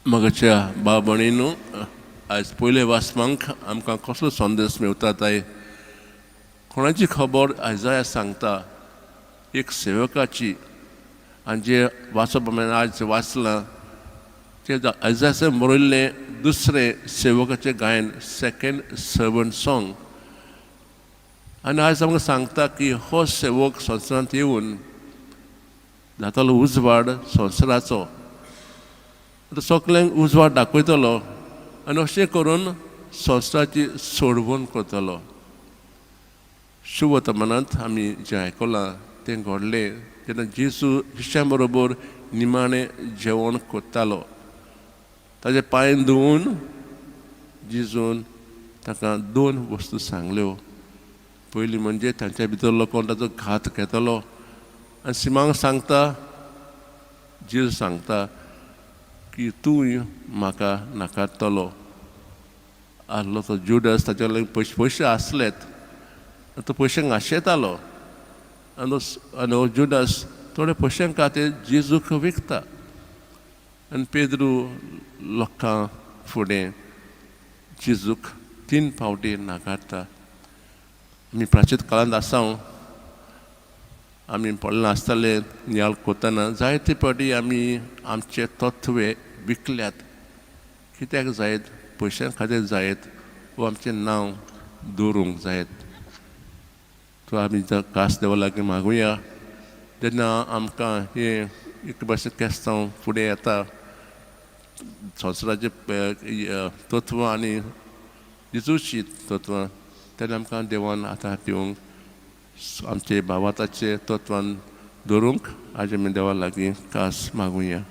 मगाच्या भाव भयणींनो, आयज पयले वाचपांक आमकां कसलो संदेश मेवता ताय? कोणाची खबर आयजाया सांगता? एक सेवकाची. आनी जे वाचप आमी आयज वाचलां तें आयजायान बरयल्लें दुसरें सेवकाचें गायन, सेकंड सर्वंट सॉंग. आनी आयज आमकां सांगता की हो सेवक संवसारांत येवन जातलो उजवाड संवसाराचो. आतां सगल्यांक उजवाड दाखयतलो आनी अशें करून संवसाराची सोडवण करतलो. शुभवर्तमानांत आमी जें आयकलां तें घडलें जेन्ना जेजू शिश्यां बरोबर निमाणें जेवण करतालो. ताजे पांय धुवून जेजून ताका दोन वस्तू सांगल्यो. पयली म्हणजे तांच्या भितरलो कोण ताचो घात घेतलो. आनी सिमांक सांगता, जेजू सांगता की तूंय म्हाका नाकारतलो. आहलो तो जुडस, ताच्या लागीं पयशे पयशे आसलेत. तो पयशांक आशेतालो आनी हो जुडस थोडे पयशां खातीर जेजूक विकता. आनी पेद्रू लोकां फुडें जेजूक तीन फावटी नाकारता. आमी प्राचीन काळांत आसा. आमी पडलां आसताले नियाळ करतना जायते फावटी आमी आमचे तत्वे विकल्यात. कित्याक जायत? पयशां खातीर जायत वो आमचें नांव दवरूंक जायत. तो आमी खास देवा लागीं मागुया, जेन्ना आमकां हें एक भाशेन केस्तांव फुडें येता, संवसाराचें तत्वां आनी जेजूची तत्वां, तेन्ना आमकां देवान आदार दिवंक, आमचे भावार्थाचे तत्वान दवरूंक. आज आमी देवा लागीं खास मागुया.